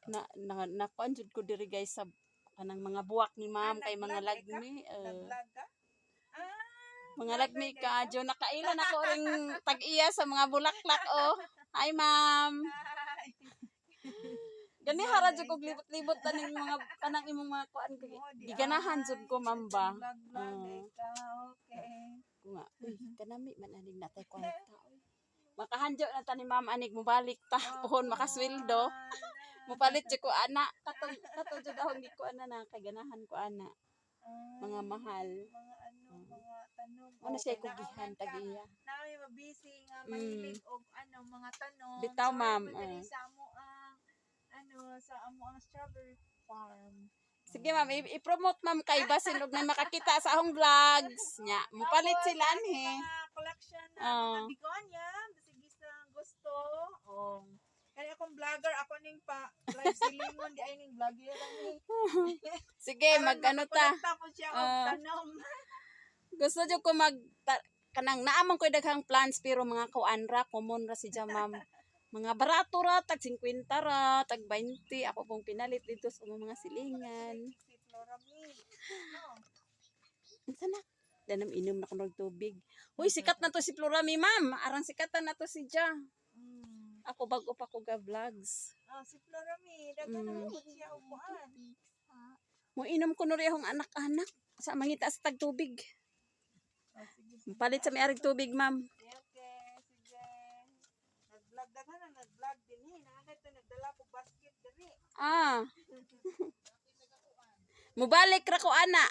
Na na nakuan jud ko diri, guys, sa kanang mga buwak ni ma'am Ah, kay mga nag-vlog ka? lagmi. Nag-vlog ka? Ah, Mga vlogger lagmi kay ka, jo nakaila na ko ring tag-iya sa mga bulaklak, oh. Hi, ma'am. Hi. Gani hara jud kog libot-libot taning mga kanang imong mga kuan kay Oo, di giganahan ay. jud ko, ma'am, ba. Vlog vlog Ah. ka. Okay. Ko nga, uy, kanami man aning natay kwarta, oy. Makahandyo na ta ni ma'am anig mobalik ta puhon makasweldo. Mupalit jud ko ana katong katong jud akong gikuan na kay ganahan ko ana Ay, mga mahal. Mga ano, mga tanom. Ano siya Okay, kugihan naman ka. tag-iya. Naami mabisi nga mahilig og ano mga tanom. Bitaw, Sorry ma'am, po diri oh. sa amo ang ano sa amo ang strawberry farm. Sige, ma'am, i-promote, ma'am, kay basin og may makakita sa akong vlogs. Nya, mupalit Tapos, sila ang anhi. mga collection na Oo. mga begonia, sige sa gusto. Oh. Kaya akong vlogger, ako ning pa live silingon di ay ning vlogger ni. Sige, mag-ano ta. Tapos siya og Ah. tanom. Gusto jud ko mag kanang naamon ko'y daghang plants pero mga kuan ra, common ra si ma'am. Mga barato ra, tag 50 ra, tag 20. Ako pong pinalit dito sa mga silingan. Si Flora Me. No. Unsa na? Danam inom na ko ng tubig. Uy, sikat na to si Florami, ma'am. Arang sikatan na to si Ja. Ako bago pa ko ga vlogs. Ah, si Flora Me, daghan naman po siya og kuan. Mo inom ko nuri akong anak-anak sa mangita sa tag tubig. Oh, sige. Palit sa may arig tubig, ma'am. Okay, sige. Nag-vlog daghan na nag-vlog din eh. Naa to nagdala ko basket diri. Ah. Mubalik ra ko ana.